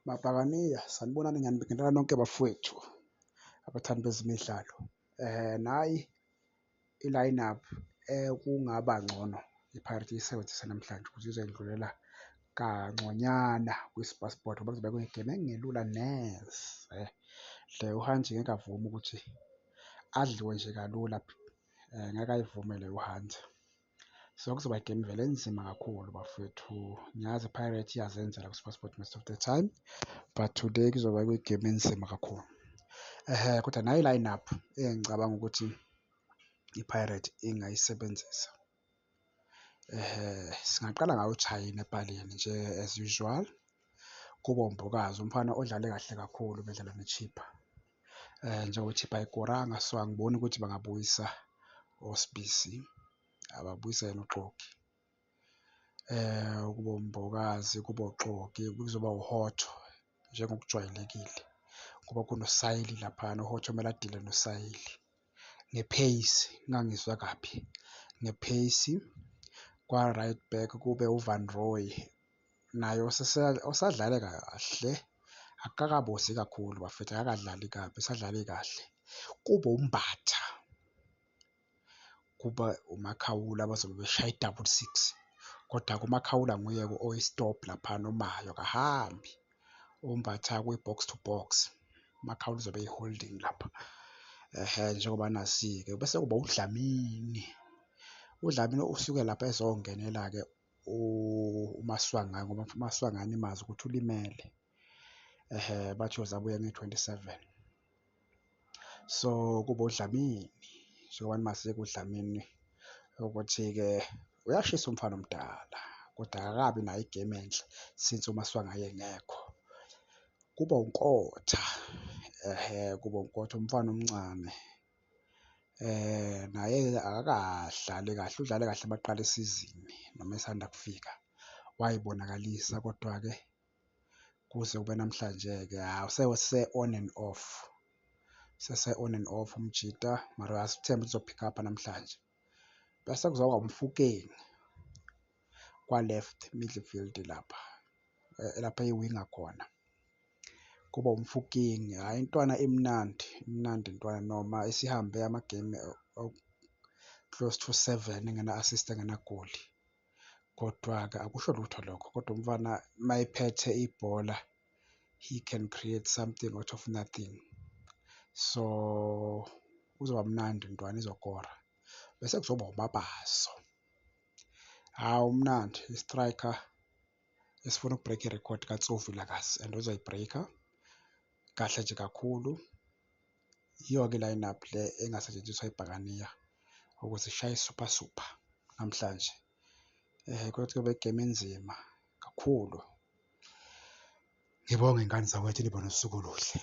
Mabhakaniya, sanibonani ngiyanibingelela nonke bafowethu abathandi bezemidlalo. Nayi i-line up ekungaba ngcono i-Pirates iyisebenzise namhlanje ukuze izondlulela kangconywana kwiSuperSport ngoba kuzobe kuyi-game engelula neze. Le uHunt ngeke avume ukuthi adliwe nje kalula, ngeke ayivume leyo uHunt. So, kuzoba i-game vele enzima kakhulu bafowethu. Ngiyazi i-Pirates iyazenzela kwiSuperSport most of the time, but today kuzoba kuyi-game enzima kakhulu. Ehhe, kodwa nayi i-line up engicabanga ukuthi i-Pirate ingayisebenzisa. Singaqala ngaye uChaine epalini nje as usual, kube uMbokazi umfana odlale kahle kakhulu bedlala neChippa. Njengoba iChippa ayikoranga, so angiboni ukuthi bangabuyisa oSibisi, ababuyise yena uXoki. Kube uMbokazi, kube uXoki, kuzoba uHotto njengokujwayelekile, ngoba kunoSayili laphayana uHotto kumele adile noSayili nge-pace, ningangizwa kabi, nge-pace. Kwa-right back kube uVan Rooy naye osadlale kahle, akakabozi kakhulu bafethu, akakadlali kabi usadlale kahle. Kube uMbatha, kuba uMakhawula abazobe beshaya i-double six, koda-ke uMakhawula nguye-ke oyi-stop laphayana omayo akahambi. UMbatha kwi-box to box, uMakhawula uzobe eyi-holding lapha. Ehhe, njengoba nazi-ke bese kuba uDlamini, uDlamini usuke lapha ezongenela-ke uMaswanganyi ngoba uMaswanganyi nimazi ukuthi ulimele, ehhe bathi uyoze abuye ngeyi-27. So, kube uDlamini njengoba nimazi-ke uDlamini ukuthi-ke uyashisa umfana omdala kodwa akakabi nayo i-game enhle since uMaswanganyi engekho. Kube uNkotha, ehhe kube uNkotha umfana omncane, naye-ke akakadlali kahle, udlale kahle maqala isizini noma esanda kufika wayibonakalisa kodwa-ke kuze kube namhlanje-ke hhawu on and off, usese-on and off umjita mara asithembe ukuthi uzo-pick up-a namhlanje. Bese kuzoba uMofokeng kwa-left midfield lapha, lapha eyi-winger khona. Kuba uMofokeng, hhayi intwana imnandi, imnandi intwana noma isihambe ama-game close to seven ingena-assist engenagoli, kodwa-ke akusho lutho lokho kodwa umfana uma ephethe ibhola he can create something out of nothing. So, kuzoba mnandi intwana izokora. Bese kuzoba uMabaso, hhawu umnandi i-striker esifuna uku-break-a irekhodi kaTso Vilakazi and uzoyi-break-a kahle nje kakhulu. Yiyo-ke i-line up le engasetshenziswa ibhakaniya ukuze ishaye i-super super namhlanje. Kodwa kuyoba i-game enzima kakhulu. Ngibonge iy'ngane zakwethu nibe nosuku oluhle.